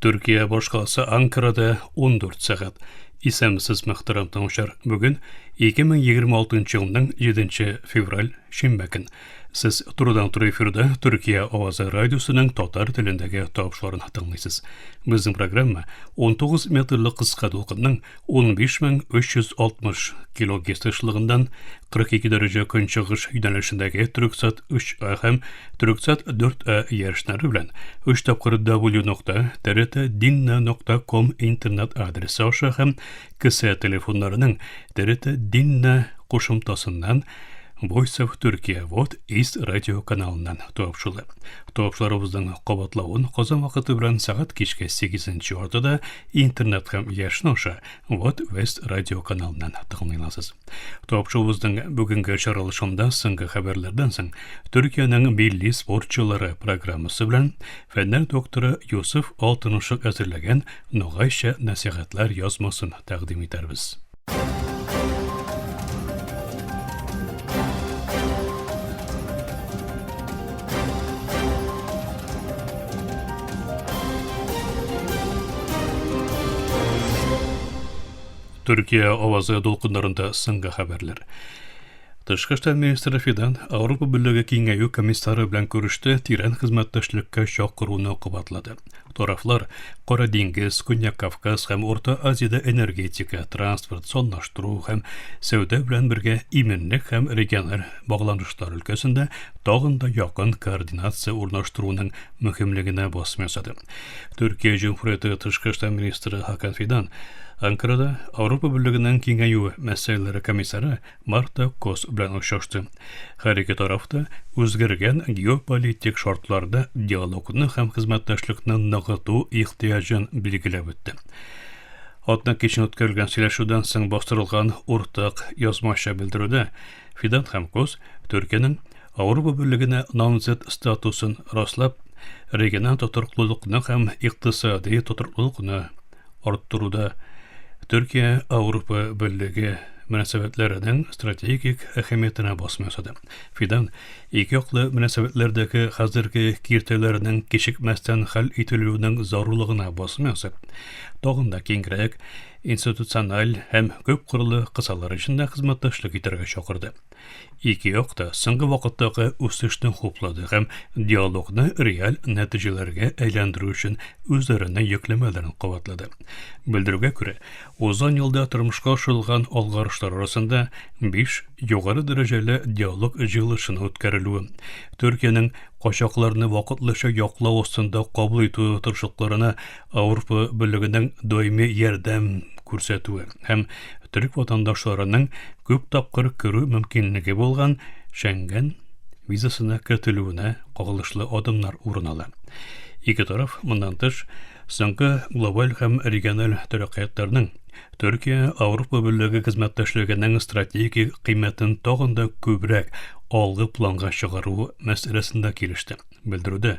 Төркия башкаласы Анкарада 14 сәгать. Исәнмесез, мөхтәрәм тыңлаучылар. Бүген 2026 елның 7 февраль, шимбә көн. Сез турыдан-туры эфирда Төркия авазы радиосының татар телендәге тавышларын тыңлыйсыз. Безнең программа 19 метрлы кыска дулкынның 15360 килогерц тышлыгыннан 42 дәрәҗә көнчыгыш юнәлешендәге Төрксат 3А һәм Төрксат 4А ярышлары белән 3 тапкыр w.trtdinna.com интернет адресы аша һәм кесә телефоннарының TRT Dinna кушымтасыннан Voice of Turkey Вот East радио каналыннан тапшырыла. Тапшыруыбызның кабатлавын Казан вакыты белән сәгать кичке 8 яртыда интернет һәм яшен аша Вот West радио каналыннан тыңлый аласыз. Тапшыруыбызның бүгенге чыгарылышында соңгы хәбәрләрдән соң Төркиянең милли спортчылары программасы белән фәннәр докторы Юсуф Алтынышык әзерләгән Ногайча нәсихәтләр язмасын тәкъдим итәрбез. Төркия авазы дулкыннарында соңгы хәбәрләр. Тышкы эшләр министры Фидан Ауропа Берлеге киңәю комиссары белән күреште, тирән хезмәттәшлеккә чакыруны кабатлады. Тарафлар Кара диңгез, Көньяк Кавказ һәм Урта Азиядә энергетика, транспорт, санлаштыру һәм сәүдә белән бергә иминлек һәм региональ багланышлар өлкәсендә тагын да якын координация урнаштыруның мөһимлегенә басым ясады. Төркия Җөмһүрияте тышкы эшләр министры Хакан Фидан Анкарада Ауропа Берлегенең киңәюе мәсьәләләре комиссары Марта Кос белән очрашты. Һәр ике тараф та үзгәргән геополитик шартларда диалогны һәм хезмәттәшлекне ныгыту ихтыяҗын билгеләп үтте. Атна кичен үткәрелгән сөйләшүдән соң бастырылган уртак язмача белдерүдә Фидан һәм Кос Төркиянең Ауропа Берлегенә намзәт статусын раслап, региональ тотрыклылыкны һәм икътисади тотрыклылыкны арттыруда Төркия Ауропа Берлеге мөнәсәбәтләренең стратегик әһәмиятенә басым ясады. Фидан ике яклы мөнәсәбәтләрдәге хәзерге киртәләрнең кичекмәстән хәл ителүенең зарурлыгына басым ясап, тагын да киңрәк институциональ һәм күпкырлы кысалар эчендә хезмәттәшлек итәргә чакырды. Ике як та соңгы вакыттагы үсешне хуплады һәм диалогны реаль нәтиҗәләргә әйләндерү өчен үзләренең йөкләмәләрен кабатлады. Белдерүгә күрә, узган елда тормышка ашырылган алгарышлар арасында 5 югары дәрәҗәле диалог җыелышының үткәрелүе, Төркиянең качакларны вакытлыча яклау астында кабул итү тырышлыкларына Ауропа Берлегенең даими ярдәм күрсәтүе һәм төрек ватандашларының күп тапкыр керү мөмкинлеге булган Шенген визасына кертелүенә кагылышлы адымнар урын ала. Ике тараф моннан тыш соңгы глобаль һәм региональ тәрәккыятларның Төркия Ауропа Берлеге хезмәттәшлегенең стратегик кыйммәтен тагын да күбрәк алгы планга чыгару мәсьәләсендә килеште. Белдерүдә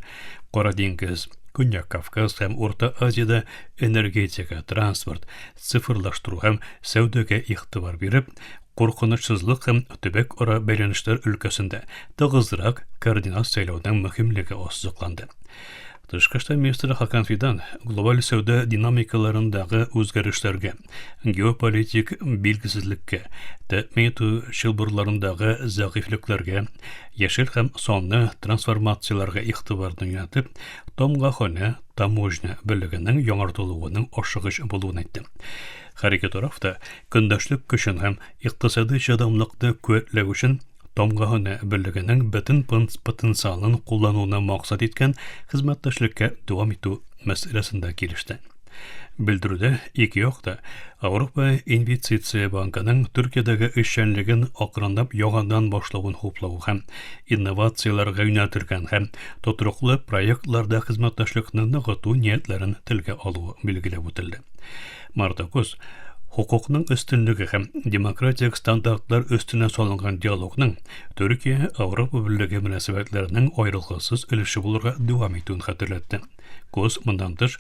Кара диңгез, Көньяк Кавказ һәм Урта Азиядә энергетика, транспорт, цифрлаштыру һәм сәүдәгә игътибар биреп, куркынычсызлык һәм төбәк-ара бәйләнешләр өлкәсендә тыгызрак координацияләүнең мөһимлеге ассызыкланды. Тышкы эшләр министры Хакан Фидан глобаль сәүдә динамикаларындагы үзгәрешләргә, геополитик билгесезлеккә, тәэмин итү чылбырларындагы зәгыйфьлекләргә, яшел һәм санлы трансформацияләргә игътибарны юнәлтеп, тамгаханә таможня берлегенең яңартылуының ашыгыч булуын әйтте. Һәр ике тараф та көндәшлек көчен һәм икътисади чыдамлыкны куәтләү өчен тамгаханә берлегенең бөтен потенциалын куллануны максат иткән хезмәттәшлеккә дәвам итү мәсьәләсендә килеште. Белдерүдә ике як та Ауропа инвестиция банкының Төркиядәге эшчәнлеген акрынлап яңадан башлавын хуплау һәм инновацияләргә юнәлтелгән һәм тотрыклы проектларда хезмәттәшлекне ныгыту ниятләрен телгә алуы билгеләп үтелде. Марта Кос Хокукның өстенлеге һәм демократик стандартлар өстенә салынган диалогның Төркия Ауропа Берлеге мөнәсәбәтләренең аерылгысыз өлеше булырга дәвам итүен хәтерләтте. Кос моннан тыш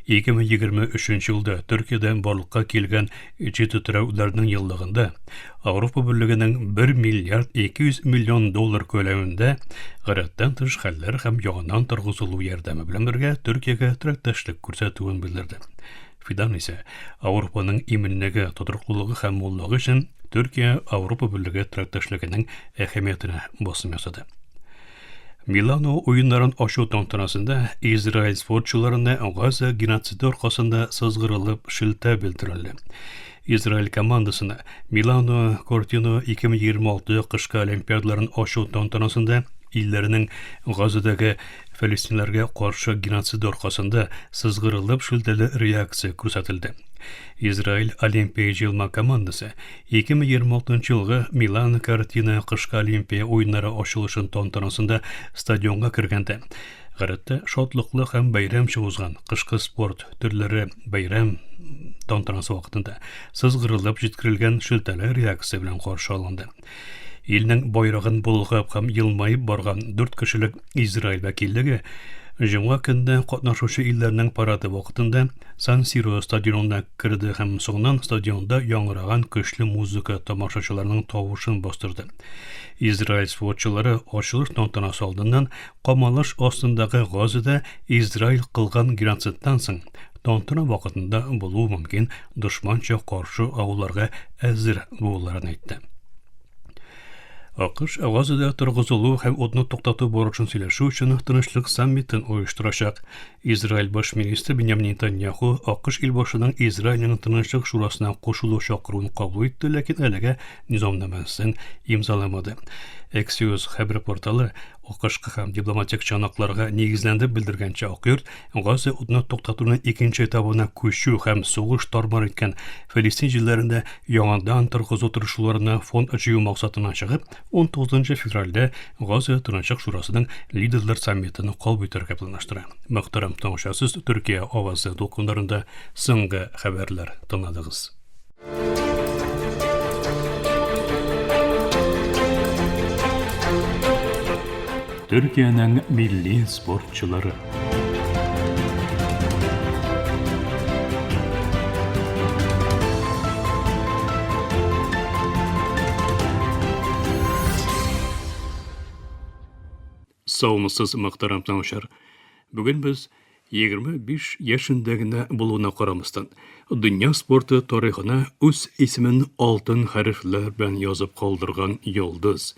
2023 елда Төркиядә барлыкка килгән җитетерәүләрнең еллыгында Ауропа Берлегенең 1 миллиард 200 миллион доллар күләмендә гадәттән тыш хәлләр һәм яңадан торгызылу ярдәме белән бергә Төркиягә теләктәшлек күрсәтүен белдерде. Фидан исә Ауропаның иминлеге, тотрыклылыгы һәм муллыгы өчен Төркия Ауропа Берлеге теләктәшлегенең әһәмиятенә басым ясады. Милано уеннарын ачу тантанасында Израиль спортчыларына Газа геноциды аркасында сызгырылып шелтә белдерелде. Израиль командасына Милано Кортино 2026 кышкы олимпиадаларын ачу тантанасында илләренең Газадагы фәлестиннәргә каршы геноциды аркасында сызгырылып шелтәле реакция күрсәтелде. Израиль Олимпия җыелма командасы 2026 елгы Милан Картина кышкы Олимпия уеннары ачылышын тантанасында стадионга кергәндә, гадәттә шатлыклы һәм бәйрәмчә узган кышкы спорт төрләре бәйрәм тантанасы вакытында сызгырылып җиткерелгән шелтәле реакция белән каршы алынды. Илнең байрагын болгап һәм елмаеп барган дүрт кешелек Израиль вәкиллеге җомга көнне катнашучы илләрнең парады вакытында Сан-Сиро стадионына керде һәм соңыннан стадионда яңгыраган көчле музыка тамашачыларның тавышын бастырды. Израиль спортчылары ачылыш тантанасы алдыннан камалыш астындагы Газада Израиль кылган геноцидтан соң тантана вакытында булуы мөмкин дошманча каршы алуларга әзер булуларын әйтте. АКШ Газада торгызылу һәм утны туктату бурычын сөйләшү өчен тынычлык саммитын оештырачак. Израиль баш министры Беньямин Нетаньяху АКШ илбашының Израильнең тынычлык шурасына кушылу чакыруын кабул итте, ләкин әлегә низамнамәсен имзаламады. Axios хәбәр порталы АКШка һәм дипломатик чыганакларга нигезләнеп белдергәнчә, Ак йорт Газа утны туктатуның икенче этабына күчү һәм сугыш тар-мар иткән Фәлистин җирләрендә яңадан торгызу тырышуларына фон җыю максатыннан чыгып, 19 февральдә Газа Тынычлык шурасының лидерлар саммитын кабул итәргә планлаштыра. Мөхтәрәм тыңлаучылар, Төркия авазы дулкыннарында соңгы хәбәрләр тыңладыгыз. Төркиянең милли спортчылары. Саумысыз, мөхтәрәм тыңлаучылар. Бүген без 25 яшендә генә булуына карамастан, дөнья спорты тарихына үз исемен алтын хәрефләр белән язып калдырган йолдыз,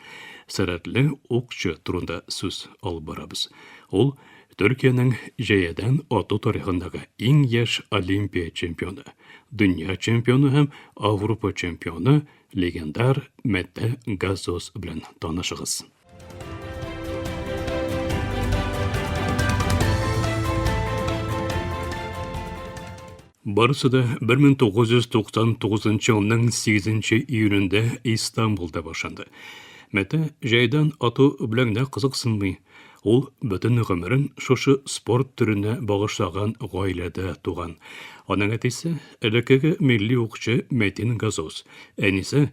сәләтле укчы турында сүз алып барабыз. Ул Төркиянең җәядән ату тарихындагы иң яшь Олимпия чемпионы, дөнья чемпионы һәм Авропа чемпионы легендар Мете Газоз белән танышыгыз. Барысы да 1999 елның 8 июнендә Истанбулда башланды. Мәтә җайдан ату белән генә кызыксынмый. Ул бөтен гомерен шушы спорт төренә багышлаган гаиләдә туган. Аның әтисе, элеккеге милли укчы Мәтин Газоз, әнисе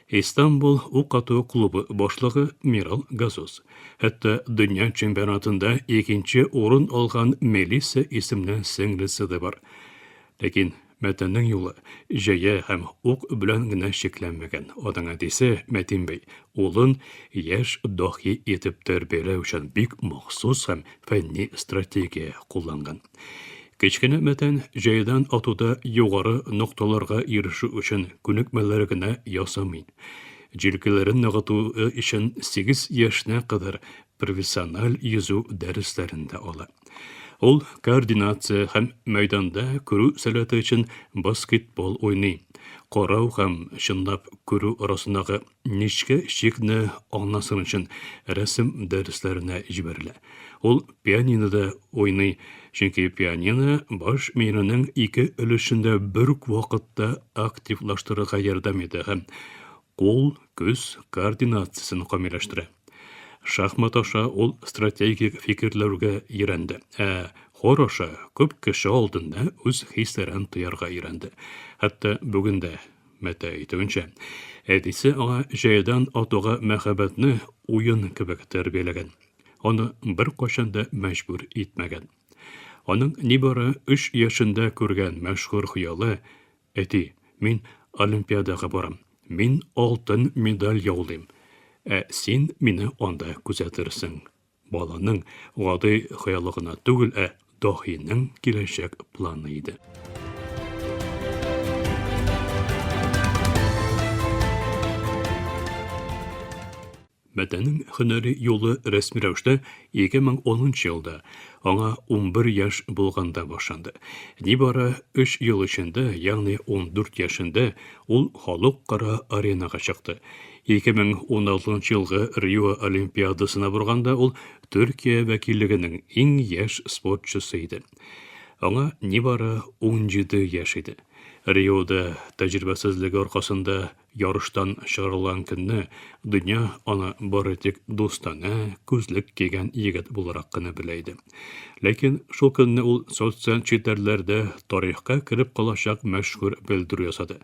Истанбул ук ату клубы башлыгы Мирал Газоз. Хәтта дөнья чемпионатында икенче урын алган Мелисса исемле сеңлесе дә бар. Ләкин Мәтәннең юлы җәя һәм ук белән генә чикләнмәгән. Аның әтисе Мәтин бей улын яшь даһи итеп тәрбияләү өчен бик махсус һәм фәнни стратегия кулланган. Кечкенә мәтән җәйдән атуда югары нокталарга ирешү өчен күнекмәләр генә ясамый. Җилкәләрен ныгыту өчен 8 яшенә кадәр профессиональ йөзү дәресләрен дә ала. Ул координация һәм мәйданда күрү сәләте өчен баскетбол уйный. Карау һәм чынлап күрү арасындагы Нечкә чикне аңласын өчен рәсем дәресләренә җибәрелә. Ул пианинода уйный, чөнки пианино баш миенең ике өлешен дә бер үк вакытта активлаштырырга ярдәм итә һәм кул-күз координациясен камилләштерә. Шахмат аша ул стратегик фикерләүгә өйрәнде, ә Хор аша күп кеше алдында үз хисләрен тоярга өйрәнде. Хәтта бүген дә, Мәтә әйтүенчә, әтисе аңа җәядән атуга мәхәббәтне уен кебек тәрбияләгән. Аны беркайчан да мәҗбүр итмәгән. Аның нибары өч яшендә күргән мәшһүр хыялы, Әти, мин Олимпиадага барам, мин алтын медаль яулыйм, ә син мине анда күзәтерсең, баланың гади хыялы гына түгел, ә даһиның киләчәк планы иде. Мәтәнең һөнәри юлы рәсми рәвештә 2010 елда, аңа 11 яшь булганда башланды. Нибары өч ел эчендә, ягъни 14 яшендә, ул халыкара аренага чыкты. 2016 елгы Рио Олимпиадасына барганда ул Төркия вәкиллегенең иң яшь спортчысы иде. Аңа нибары 17 яшь иде. Риода тәҗрибәсезлеге аркасында Ярыштан чыгарылган көнне дөнья аны бары тик дустанә күзлек кигән егет буларак кына белә иде. Ләкин шул көнне ул социаль челтәрләрдә тарихка кереп калачак мәшһүр белдерү ясады.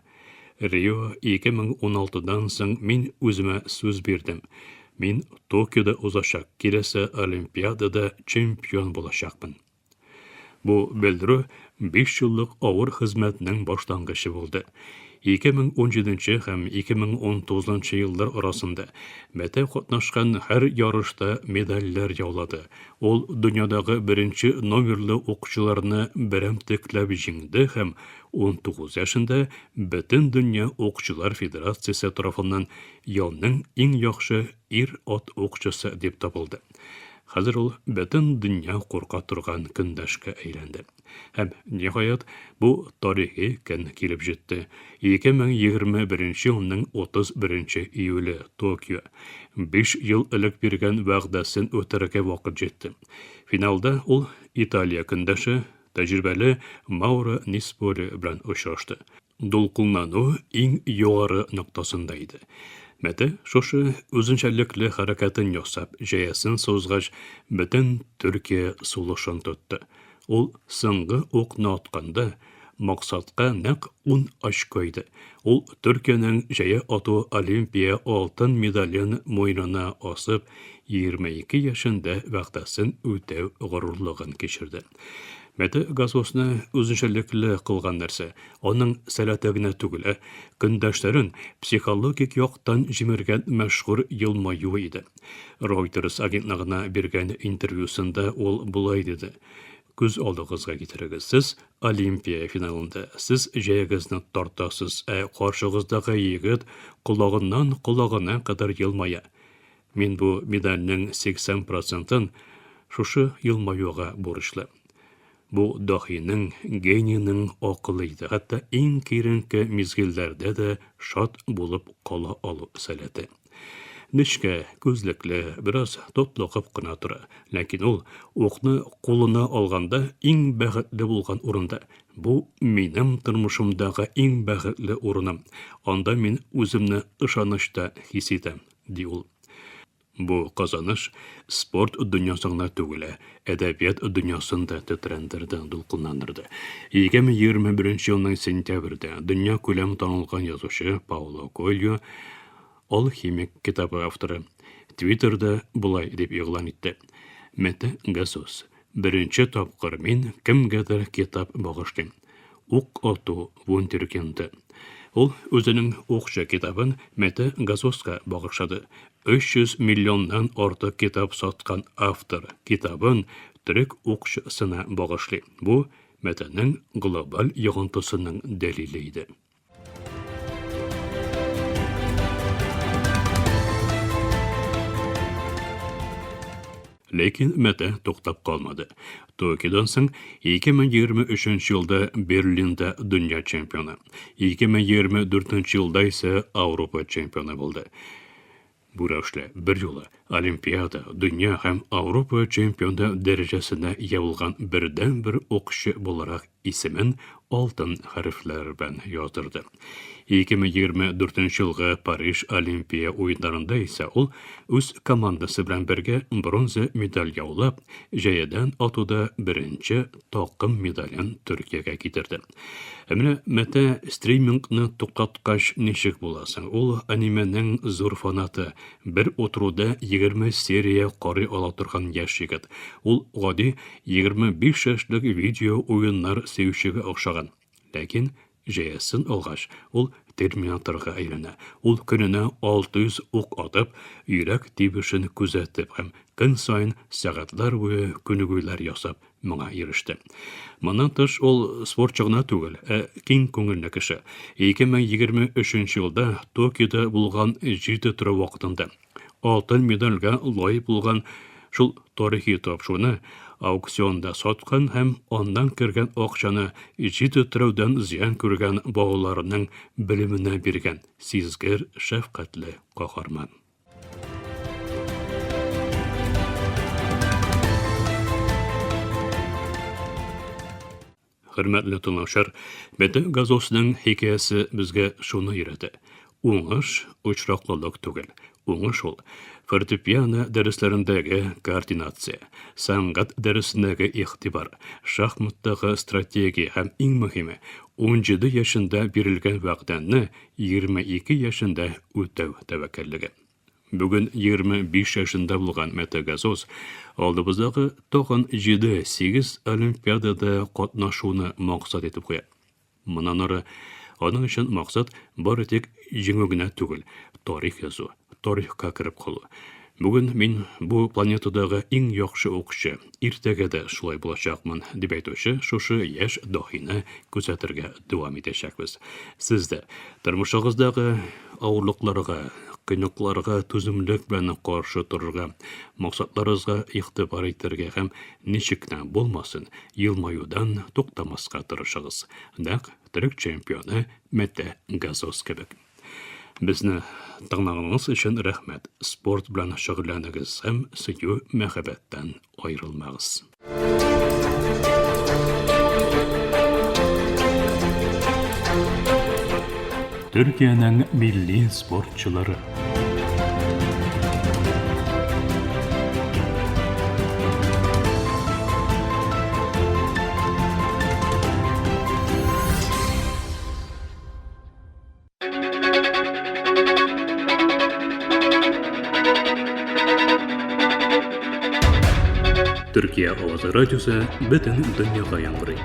Рио 2016-дан соң мин үземә сүз бирдем. Мин Токиода узачак киләсе Олимпиадада чемпион булачакмын. Бу белдерү биш еллык авыр хезмәтнең башлангычы булды. 2017 һәм 2019 еллар арасында Мәтә катнашкан һәр ярышта медальләр яулады. Ул дөньядагы беренче номерлы укчыларны берәмтекләп җиңде һәм 19 яшендә Бөтендөнья укчылар федерациясе тарафыннан елның иң яхшы ир-ат укчысы дип табылды. Хәзер ул бөтен дөнья курка торган көндәшкә әйләнде. Һәм, ниһаять, бу тарихи көн килеп җитте. 2021 елның 31 июле, Токио. Биш ел элек биргән вәгъдәсен үтәргә вакыт җитте. Финалда ул Италия көндәше, тәҗрибәле Мауро Нисполи белән очрашты. Дулкынлану иң югары ноктасында иде. Мәте шушы үзенчәлекле хәрәкәтен ясап, җәясен сузгач, бөтен Төркия сулышын тотты. Ул соңгы укны атканда, максатка нәкъ ун очко иде. Ул Төркиянең җәя ату Олимпия алтын медален муенына асып, 22 яшендә вәгъдәсен үтәү горурлыгын кичерде. Мәте Газосны үзенчәлекле кылган нәрсә, аның сәләте генә түгел, ә көндәшләрен психологик яктан җимергән мәшһүр елмаюы иде. Reuters агентлыгына биргән интервьюсында ул болай диде: Күз алдыгызга китерегез, сез Олимпия финалында, сез җәягезне тартасыз, ә каршыгыздагы егет колагыннан колагына кадәр елмая. Мин бу медальнең 80 процентын шушы елмаюга бурычлы. Бу даһиның, генийның акылы иде, хәтта иң киеренке мизгелләрдә дә шат булып кала алу сәләте. Нечкә, күзлекле, бераз тотлыгып кына тора, ләкин ул укны кулына алганда иң бәхетле булган урында. Бу минем тормышымдагы иң бәхетле урыным, анда мин үземне ышанычта хис итәм. Ди ул. Бу казаныш спорт дөньясын гына түгел, ә әдәбият дөньясын да тетрәндерде, дулкынландырды. 2021 елның сентябрьдә дөньякүләм танылган язучы Пауло Коэльо, Алхимик китабы авторы, Твиттерда болай дип игълан итте: Мете Гасус, беренче тапкыр мин кемгәдер китап багышлыйм. Ук ату вундеркинды. Ул үзенең Укчы китабын Мете Газоска багышлады. 300 миллионнан артык китап саткан автор китабын төрек укчысына багышлый. Бу Метенең глобаль йогынтысының дәлиле иде. Ләкин Мете туктап калмады. Токиодан соң 2023 елда Берлинда дөнья чемпионы, 2024 елда исә Ауропа чемпионы булды. Бу рәвешле берьюлы Олимпиада, дөнья һәм Ауропа чемпионы дәрәҗәсенә ия булган бердәнбер укчы буларак исемен алтын хәрефләр белән яздырды. 2024 елгы Париж Олимпия уеннарында исә ул үз командасы белән бергә бронза медаль яулап, җәядән атуда беренче такым медален Төркиягә китерде. Ә менә Мәтә стримингны туктаткач ничек була соң? Ул анименең зур фанаты, бер утыруда 20 серия карый ала торган яшь егет. Ул гади 25 яшьлек видео уеннар сөючегә охшаган. Ләкин җәясен алгач, ул терминаторга әйләнә. Ул көненә 600 ук атып, йөрәк тибешен күзәтеп һәм көн саен сәгатьләр буе күнегүләр ясап моңа иреште. Моннан тыш, ул спортчы гына түгел, ә киң күңелле кеше. 2023 елда Токиода булган җир тетрәү вакытында алтын медальгә лаек булган шул тарихи тапшыруны аукционда саткан һәм аннан кергән акчаны җир тетрәүдән зыян күргән балаларының белеменә биргән сизгер, шәфкатьле каһарман. Хөрмәтле тыңлаучылар, Бәдә Газосның хикәясе безгә шуны өйрәтә. Уңыш очраклылык түгел. Уңыш ул фортепиано дәресләрендәге координация, сәнгать дәресендәге игътибар, шахматтагы стратегия һәм иң мөһиме, 17 яшендә бирелгән вәгъдәне 22 яшендә үтәү тәвәккәллеге. Бүген 25 яшендә булган Мэтэ Газоз алдыбыздагы тагын 7-8 Олимпиадада катнашуны максат итеп куя. Моннан ары аның өчен максат бары тик җиңү генә түгел, тарих язу, тарихка кереп калу. Бүген мин бу планетадагы иң яхшы укчы, иртәгә дә шулай булачакмын, дип әйтүче шушы яшь даһины күзәтергә дәвам итәчәкбез. Сез дә тормышыгыздагы авырлыкларга, кыйнакларга түземлек белән каршы торырга, максатларыгызга игътибар итәргә һәм ничек кенә булмасын, елмаюдан туктамаска тырышыгыз. Нәкъ төрек чемпионы Мете Газоз кебек. Безне тыңлаганыгыз өчен рәхмәт. Спорт белән шөгыльләнегез һәм сөю мәхәббәттән аерылмагыз. Төркиянең милли спортчылары. Төркия авазы радиосы бөтен дөньяга яңгырый.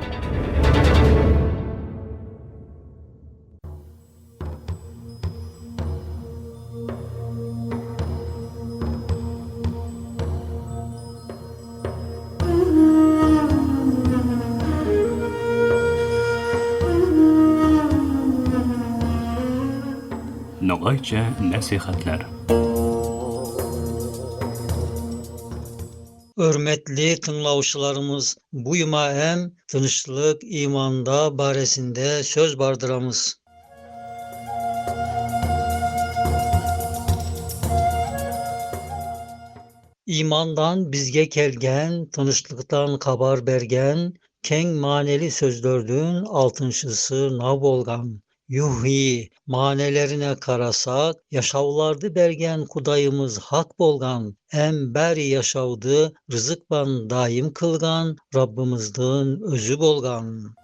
Ногайча нәсихәтләр. Hürmetli tınglavçılarımız, bu yuma hem tınçlık imanda baresinde söz bardıramız. İmandan bizge kelgen, tınçlıktan kabar bergen, keng maneli sözlerdün altınşısı nav bolgan. Yuhi, manelerine karasak, yaşavlardı bergen kudayımız hak bolgan, em beri yaşavdı, rızıkban daim kılgan, Rabbimizdin özü bolgan.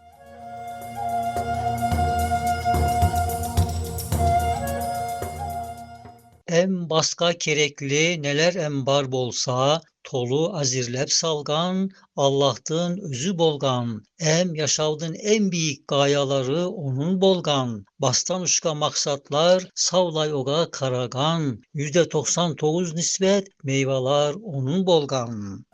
Em baska kerekli neler em bar bolsa, tolu azirlep salgan, Allah'tın özü bolgan. Em yaşavdın en büyük gayaları onun bolgan. Bastan uşka maksatlar savlay oga karagan. %99 nisbet meyveler onun bolgan.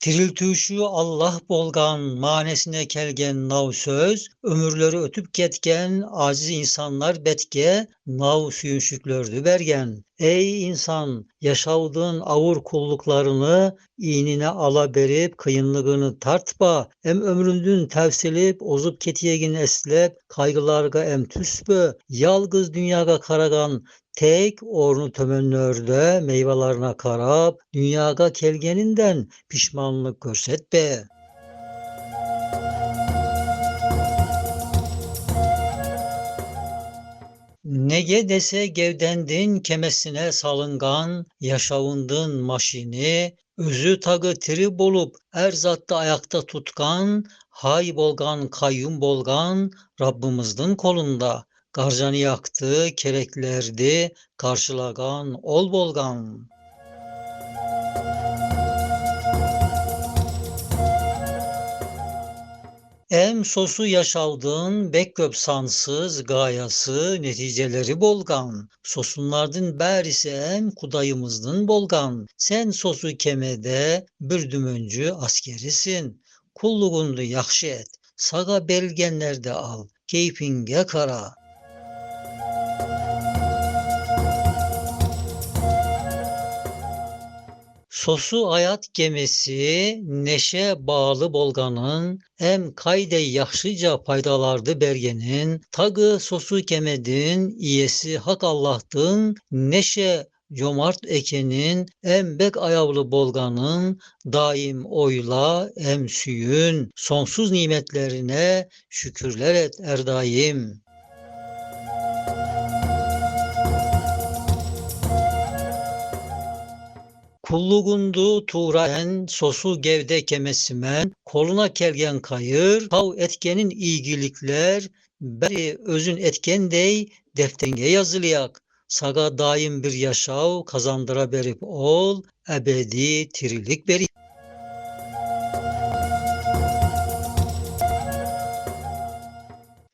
Tiriltüşü Allah bolgan manesine kelgen nav söz, ömürleri ötüp ketken aciz insanlar betke nav suyunşüklördü bergen. Ey insan, yaşavdığın avur kulluklarını iğnine ala berip kıyınlığını tartpa, em ömründün tevsilip ozup ketiyegin eslep, kaygılarga em tüspö, yalgız dünyaga karagan Tek ornu tömönlörde meyvelerine karap dünyaga kelgeninden pişmanlık körsetpe. Nege dese gevdendin kemesine salıngan yaşavındın maşini, özü tagı tiri bolup erzatta ayakta tutkan, hay bolgan kayyum bolgan Rabbimizin kolunda. Garcanı yaktı, kereklerdi, karşılagan ol bolgan. Em sosu yaşaldın, bek köp sansız gayası, neticeleri bolgan. Sosunlardın berisi em kudayımızdın bolgan. Sen sosu kemede bir dümöncü askerisin. Kulluğundu yakşı et, saga belgenlerde al, keyfinge kara. Sosu hayat gemisi neşe bağlı bolganın, em kayde yaxşıca paydalardı bergenin, tagı sosu kemedin, iyesi hak Allah'tın, neşe cömert ekenin, em bek ayavlı bolganın, daim oyla em süyün, sonsuz nimetlerine şükürler et erdaim. Kullugundu tuğraen, sosu gevde kemesimen, koluna kelgen kayır, tav etkenin iyilikler, beri özün etken dey, deftenge yazılıyak. Saga daim bir yaşav kazandıra berip ol, ebedi tirilik beri.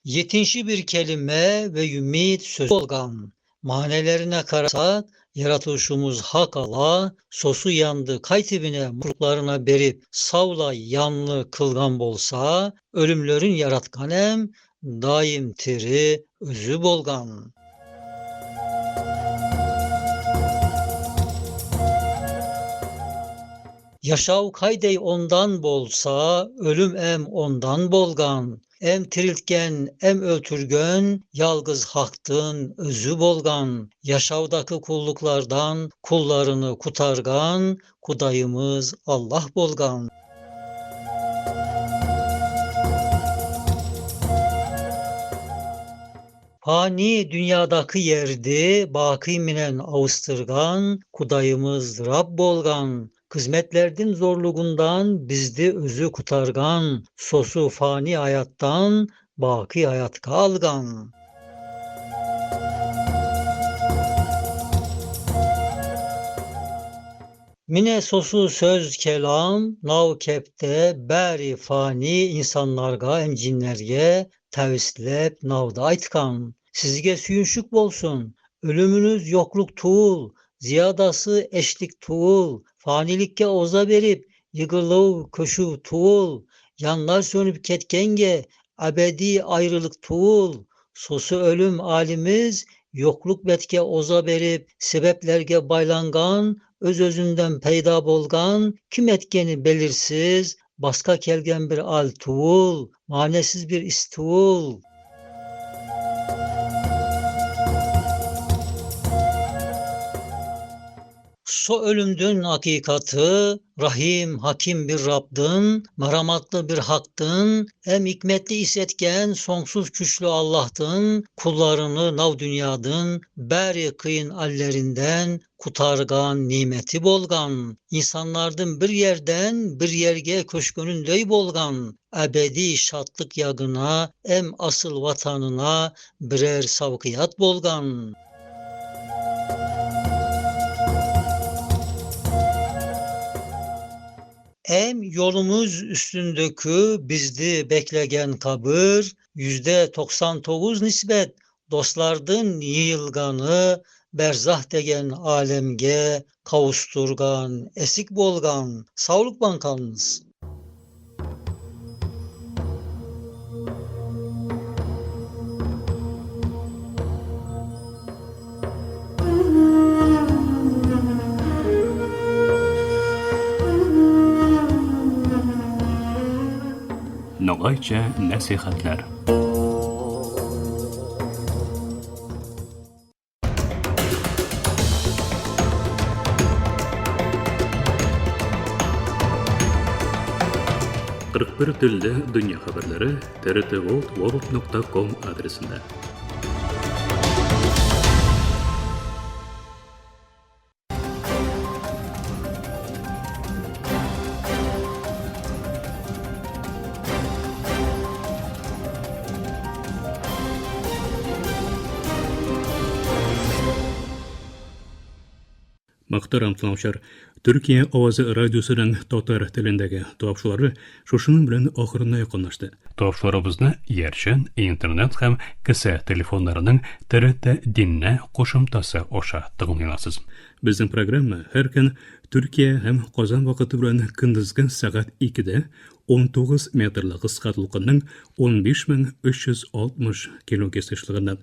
Yetinşi bir kelime ve ümit söz olgan. Manelerine karasak, yaratılışımız hak Allah, sosu yandı kaytibine muruklarına berip savla yanlı kılgan bolsa, ölümlerin yaratkan em, daim tiri özü bolgan. Yaşav kaydey ondan bolsa, ölüm em ondan bolgan. Em tiriltken, em ötürgön, yalgız haktın özü bolgan. Yaşavdaki kulluklardan kullarını kutargan, kudayımız Allah bolgan. Fani dünyadaki yerdi, baki minen avustırgan, kudayımız Rab bolgan. Kızmetlerdin zorluğundan bizdi özü kutargan, sosu fani hayattan baki hayat kalgan. Mine sosu söz kelam, nav kepte beri fani insanlarga em cinlerge tevislep navda aytkan. Sizge süyünşük bolsun, ölümünüz yokluk tuğul, ziyadası eşlik tuğul, fanilikke oza berip yıgılıv köşüv tuğul, yanlar sönüp ketkenge ebedi ayrılık tuğul, sosu ölüm alimiz yokluk betke oza berip sebeplerge baylangan, öz özünden peyda bolgan, kim etkeni belirsiz, baska kelgen bir al tuğul, manesiz bir istuğul. So ölümdün hakikatı, rahim, hakim bir Rab'dın, merhametli bir haktın, em hikmetli isetken sonsuz güçlü Allah'tın, kullarını nav dünyadın, beri kıyın allerinden, kutargan nimeti bolgan, insanlardın bir yerden bir yerge köşkünün dey bolgan, ebedi şatlık yagına, em asıl vatanına birer savkiyat bolgan. Em yolumuz üstündeki bizdi beklegen kabır, %99 nisbet dostlardın yığılganı, berzah degen alemge kavuşturgan, esik bolgan. Sağlık bankanız. Nogaycha nasihatlar. 41 телдә дөнья хәбәрләре trtworld.com адресында. Мөхтәрәм тыңлаучылар, Төркия авазы радиосының татар телендәге тапшырулары шушының белән ахырына якынлашты. Тапшыруларыбызны иярчен, интернет һәм кесә телефоннарының ТРТ Динне кушымтасы аша тыңлый аласыз. Безнең программа һәр көн Төркия һәм Казан вакыты белән көндезге сәгать 2-дә 19 метрлы кыска дулкынның 15360 килогерц ешлыгыннан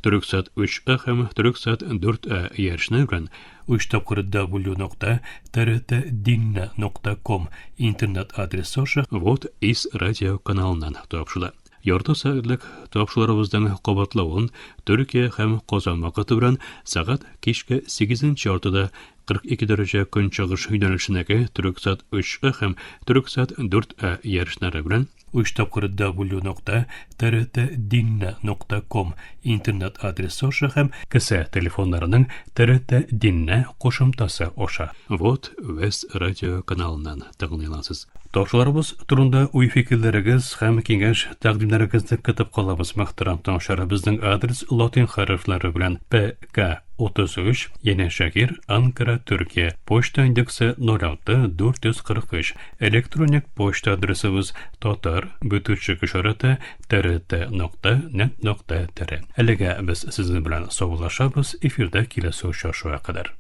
Төрексат 3А һәм Төрексат 4А иярчене белән 3 тапкыр w.trtdinne.com интернет адресы аша Вот из радио каналыннан тапшыла. Ярты сәгатьлек тапшыруларыбызның кабатлавын Төркия һәм Казан вакыты белән сәгать кичке 8 яртыда 42 дәрәҗә көнчыгыш юнәлешендәге Төрексат 3А һәм Төрексат 4А ярышлары белән 3 тапкыр w.trtdinne.com интернет адресы аша һәм кесә телефоннарының TRT Динне кушымтасы аша Вот Вест радио каналыннан тыңлый аласыз. Тапшыруларыбыз турында уй-фикерләрегез һәм киңәш тәкъдимнәрегезне көтеп калабыз. Мөхтәрәм тыңлаучылар, безнең адрес латин хәрефләре белән ПК 33, Янәшәһир, Анкара, Төркия. Почта индексы 06 443. Электроник почта адресыбыз татар бөтүчек ишарәте trt.net.tr. Әлегә без сезнең белән саубуллашабыз, эфирдә киләсе очрашуга кадәр.